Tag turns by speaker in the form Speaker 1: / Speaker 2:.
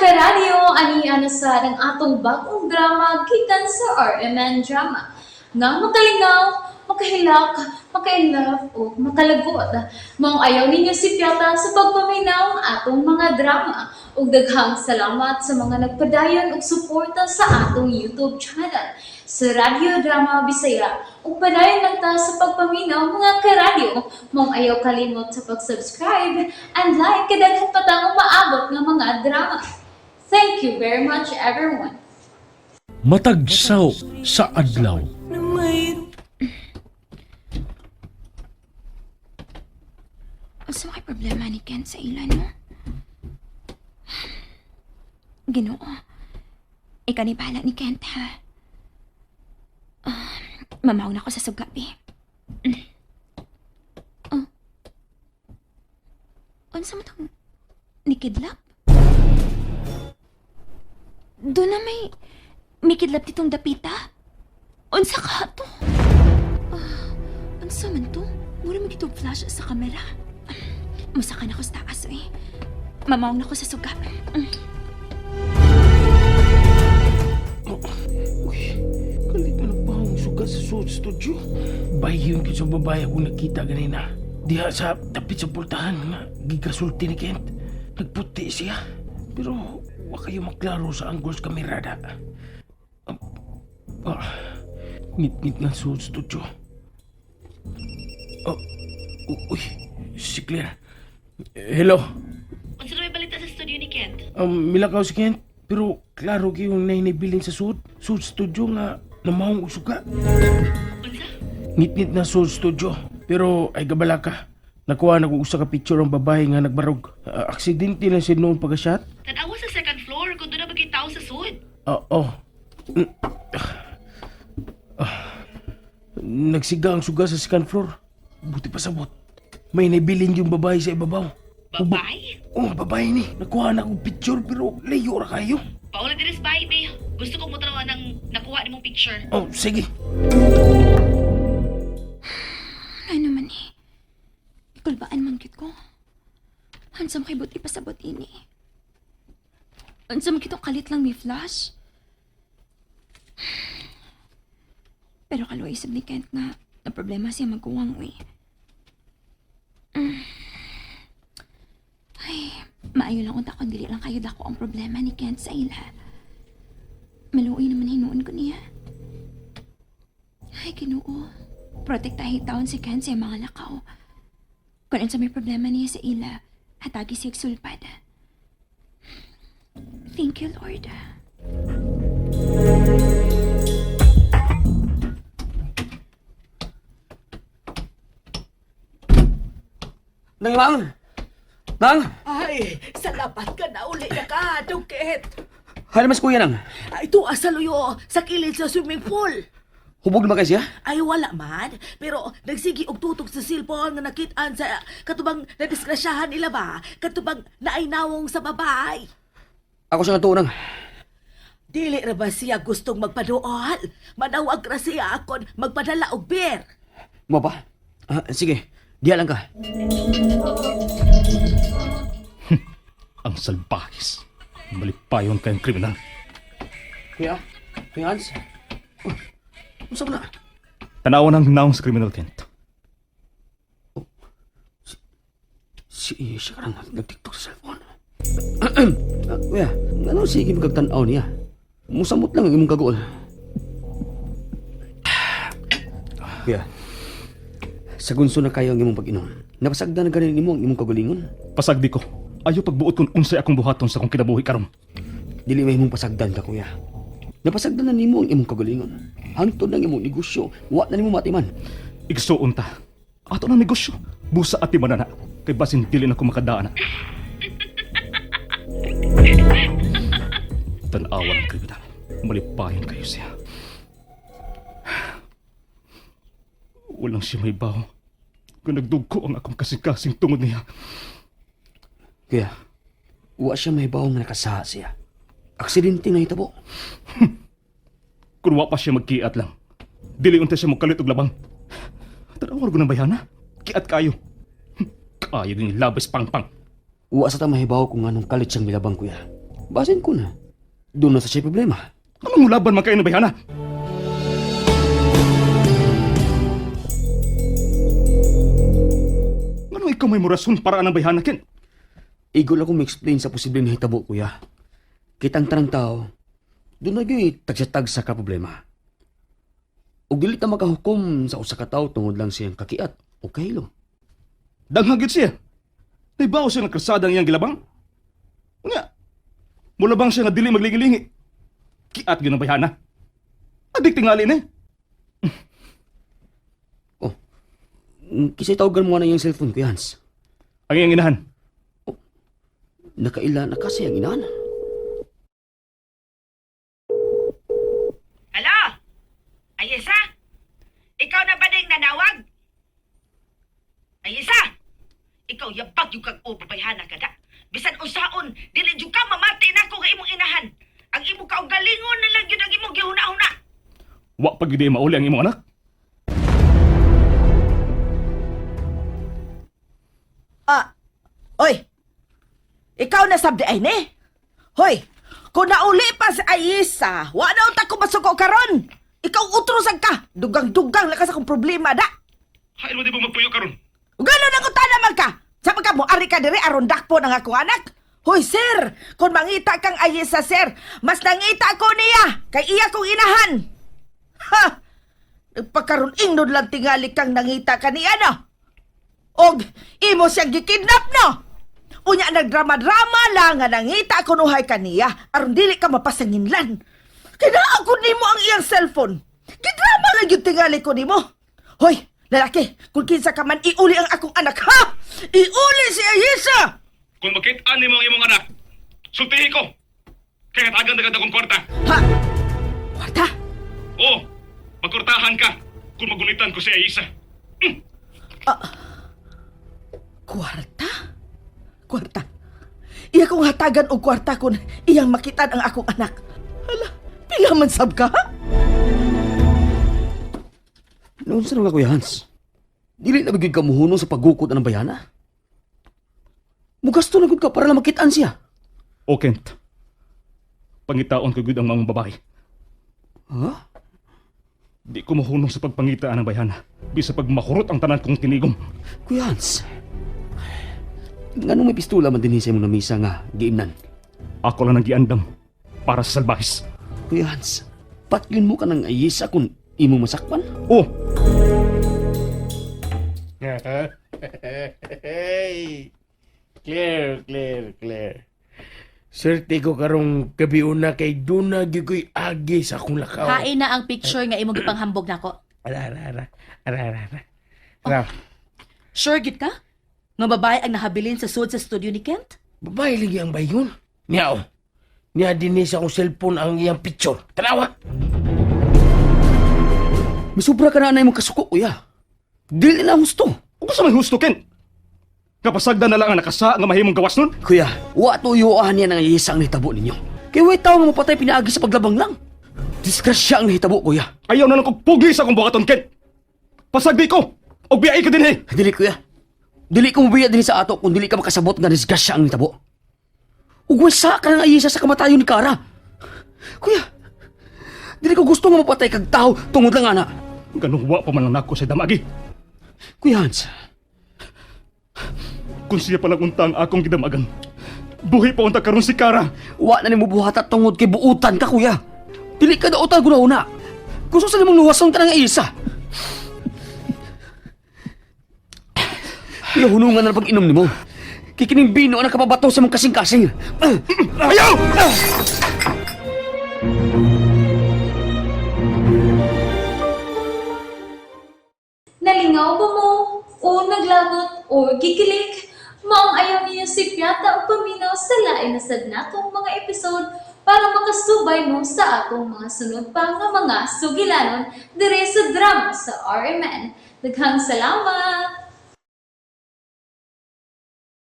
Speaker 1: Karadyo, ani ana sa ang atong bagong drama gikan sa RMN Drama. Nga makalingaw, makahilak, makainlove o makalagot. Maong ayaw ninyo si Piata sa pagpaminaw ang atong mga drama. Ug daghang salamat sa mga nagpadayon og suporta sa atong YouTube channel sa Radyo Drama Bisaya. Ug padayon lang ta sa pagpaminaw, mga karadyo. Maong ayaw kalimot sa pag-subscribe and like kay daghan pa tang umaabot nga mga drama. Thank you very much, everyone.
Speaker 2: Matagsaw sa adlaw.
Speaker 3: Unsa may problema ni Ken sa ila, no? Ginoo. Ikaw ni bahala ni Kent, ha? Ah, mamawag na ako sa sugabi. Oh. Unsa mo tong nikidlap? Doon na may kidlap ditong dapita. Unsa ka to? Ah, unsa man to? Mura man kitong flash sa kamera. Musaka na ko sa taas, eh. Mamawag na ko sa suga.
Speaker 2: Uy, kalit na nagpahong suga sa suot studio. Bayon gyud sa babae akong nakita ganina. Diha sa tapit sa pultahan nga gigasulti ni Kent. Nagputi siya. Pero wa kayo maklaro sa angles kamera da. Ah, ah, ngit-ngit ng suot studio. Oh, uy, si Claire. Hello.
Speaker 4: Unsa na may balita sa studio ni Kent?
Speaker 2: Milakaw si Kent, pero klaro kayong nainibilin sa suot. Suot studio nga namahong usuka.
Speaker 4: Unsa?
Speaker 2: Ngit-ngit na suot studio. Pero ay gabala ka. Nakuha na kong usa ka picture ang babae nga nagbarog. Ah, aksidente lang siya noon pagka-shot.
Speaker 4: Tan-awa sa second floor kung doon na bagay tao sa sud.
Speaker 2: Ah, oh. Ah. Nagsiga ang suga sa second floor. Buti pa sabot. May naibilin yung babae sa ibabaw.
Speaker 4: Babae?
Speaker 2: Oh, babae ni. Nakuha na akong picture pero layo ra kayo.
Speaker 4: Paula diri sa bahay, be. Gusto kong mutanaw ng nakuha nimong picture.
Speaker 2: Oh, sige.
Speaker 3: Ano man eh. Ikulbaan man gyud ko. Hansam kay buti pasabot ini. Hansam kitong kalit lang may flash. Pero kaluoy isip ni Kent nga na problema siya maguwang uy. Ay, maayo lang unta kung dili lang kayo dako ang problema ni Kent sa ila. Maluoy naman hinuon ko niya. Ay, Ginoo. Protektahi taon si Ken sa mga lakaw. Kung unsa may problema niya sa ila, hatagi siya og sulpad. Thank you, Lord.
Speaker 5: Nang lang! Nang!
Speaker 6: Ay, salamat ka na uli na ka, Dukit.
Speaker 5: Hay mas kuya nang.
Speaker 6: Ay, ito sa luyo, sa kilid sa swimming pool.
Speaker 5: Hubog na ba kay siya?
Speaker 6: Ay, wala man. Pero nagsigi og tutok sa cellphone nga nakitaan sa katubang nadisgrasyahan nila ba? Katubang naaynawong sa babae.
Speaker 5: Ako siya nga nang.
Speaker 6: Dili ra ba siya gustong magpaduol? Manawag ra siya akon magpadala og beer.
Speaker 5: Mo pa? Ah, sige, diya lang ka.
Speaker 7: Ang salbahis. Malipayon kayong kriminal.
Speaker 5: Kuya? Kuya Hans? Oh, unsa man na?
Speaker 7: Tanawan ang naong sa kriminal, Kent.
Speaker 5: Si siya ka lang nag-tiktok sa cellphone. Ah, kuya, ano sige magkagtanaw niya? Musamot lang ang imong kaguol. Kuya, sa gunso na kayo ang imong pag-inom. Napasagdan na ganin nimo ang imong kagulingon.
Speaker 7: Pasagdi ko. Ayaw pagbuot kung unsay akong buhaton sa akong kinabuhi karon.
Speaker 5: Dili may imong pasagdan ka, kuya. Napasagdan na nimo ang imong kagalingon. Hangtod ng imong negosyo, wa na nimo matiman.
Speaker 7: Igsuon ta. Ato na negosyo. Busa at timanana. Kay basin dili na ko makadaan na. Tanawan ang kriminal. Malipayon kayo siya. Walang siya may baho. Kung nagdugko ang akong kasing-kasing tungod niya.
Speaker 5: Kuya, wa siya may nga nakasaha siya. Aksidente na hitabo.
Speaker 7: Kung wa pa siya magkiat lang. Dili unta siya mokalit og labang. Tanawan ko ng bayana. Kiat kayo. Kayo din labas pangpang.
Speaker 5: Wa sa ta mahibaw kung anong kalit siyang milabang, kuya. Basin ko na. Doon na sa siya problema.
Speaker 7: Anong mulaban man kayo ng bayhana? Ano ikaw may murason para anang bayhana, Ken?
Speaker 5: Igol ako ma-explain sa posibleng nahitabo, kuya. Kitang tanang tao, doon na gyud tagsa-tagsa ka problema. Ug dili ta makahukom sa usa ka tawo tungod lang siyang kakiat o kahilo.
Speaker 7: Daghang gyud siya. Naibaw siya ng krasada ang iyang gilabang. Unya, mulabang siya nga dili maglingi-lingi. Kiat gyud ang bayhana. Adik tingali ni.
Speaker 5: Oh, kisay tawagan mo na iyang cellphone, Kuya Hans.
Speaker 7: Ang iyang inahan.
Speaker 5: Nakaila na kasi ang inahan.
Speaker 4: Hello? Ayesa? Ikaw na ba ding nanawag? Ayesa? Ikaw yabag yung kag upabayhana ka da. Bisan unsaon, dili jud ka mamati nako nga imong inahan. Ang imong kaugalingon na lang yun ang imong gihuna-huna.
Speaker 7: Wa pa gyud mauli ang imong anak.
Speaker 6: Ah, oy. Ikaw na sabdi ay ni. Hoy, kung nauli pa si Ayisa, wa na unta ko masuko karon. Ikaw utrosag ka. Dugang-dugang lakas akong problema da.
Speaker 7: Hail mo di ba magpuyo karon?
Speaker 6: Gano na kung naman ka? Sa pagka mo, ari ka diri aron dakpo ng akong anak. Hoy sir, kung mangita kang Ayisa sir, mas nangita ko niya kay iya kong inahan. Ha! Nagpakaroon ingnod lang tingali kang nangita ka niya no. Og imo siyang gikidnap no. Unya nagdrama-drama lang nga nangita kunuhay kaniya aron dili ka mapasanginlan. Kinaan ko nimo ang iyang cellphone. Gidrama lang yung tingali ko nimo. Hoy, lalaki, kung kinsa ka man iuli ang akong anak ha. Iuli si Ayesha.
Speaker 7: Kung makit-an nimo ang imong anak, sultihi ko. Kay hatagan dagad akong kwarta.
Speaker 6: Ha? Kwarta?
Speaker 7: Oo, magkurtahan ka kung magunitan ko si Aisa.
Speaker 6: Kwarta? Kwarta. Iya kong hatagan og kwarta kung iyang makitan ang akong anak. Hala, pila man sab ka? ha?
Speaker 5: Noon sa nga, Kuya Hans? Dili na ba gyud ka muhunong sa paggukod ang bayana? Mugasto na gud ka para lang makitaan siya.
Speaker 7: O Kent, pangitaon ko gud ang mga babae.
Speaker 5: Ha?
Speaker 7: Di ko mahunong sa pagpangitaan ng bayhana. Bisa pag makurot ang tanan kong tinigom.
Speaker 5: Kuya Hans, nganong may pistola man dinhi sa imong lamisa nga giimnan?
Speaker 7: Ako lang ang giandam para sa salbahis.
Speaker 5: Kuya Hans, patyon mo ka ng ayisa kung imong masakpan?
Speaker 7: Oh,
Speaker 2: Hey! Clear, clear, clear. Swerte ko karong gabi una kay duna gyud ko'y agi sa akong lakaw.
Speaker 4: Hain na ang picture nga imong gipanghambog nako.
Speaker 2: Ara, ara, ara. Ara, ara, ara. Ara.
Speaker 4: Sure gid ka? Nga babae ang nahabilin sa sud sa studio ni Kent?
Speaker 2: Babae lagi ang bayon. Niya oh. Niya din sa akong cellphone ang iyang picture. Tanawa!
Speaker 5: Misubra ka na anay mong kasuko, kuya. Dili na husto.
Speaker 7: ug sa may husto Kent. Kapasagda na lang ang nakasa nga mahimong gawas nun.
Speaker 5: Kuya, wa tuyuan niya ng ayisa ang nahitabo ninyo. Kaya way tao nga mapatay pinaagi sa paglabang lang. Disgrasya ang nahitabo, kuya.
Speaker 7: Ayaw na lang kog pugli sa akong buhaton Kent. Pasagdi ko. Og biyai ka dinhi.
Speaker 5: Dili, kuya. Dili ko mubiya din sa ato kung dili ka makasabot nga disgrasya ang nahitabo. Ug way sa ka ng ayisa sa kamatayon ni Kara. Kuya, dili ko gusto nga mapatay kag tao tungod lang ana.
Speaker 7: Ganong wa pa man lang nako sa damagi.
Speaker 5: Kuya Hans,
Speaker 7: Kung siya pa lang unta ang akong gidamagan. Buhi pa unta karon si Kara.
Speaker 5: wa na nimo buhata tungod kay buutan ka, kuya. Dili ka dautan guna-una. Gusto sa nimong luwason ka ng isa. Kuya, hunungan na pag-inom nimo. Kikining bino ang nakapabato sa mong kasing-kasing.
Speaker 7: Ayaw!
Speaker 1: Nalingaw ba mo? O naglagot o gikilig? Maong ayaw niyo si Piata o paminaw sa lain na sad natong mga episode para makasubay mo sa atong mga sunod pa nga mga sugilanon dire sa drama sa RMN. Daghang salamat!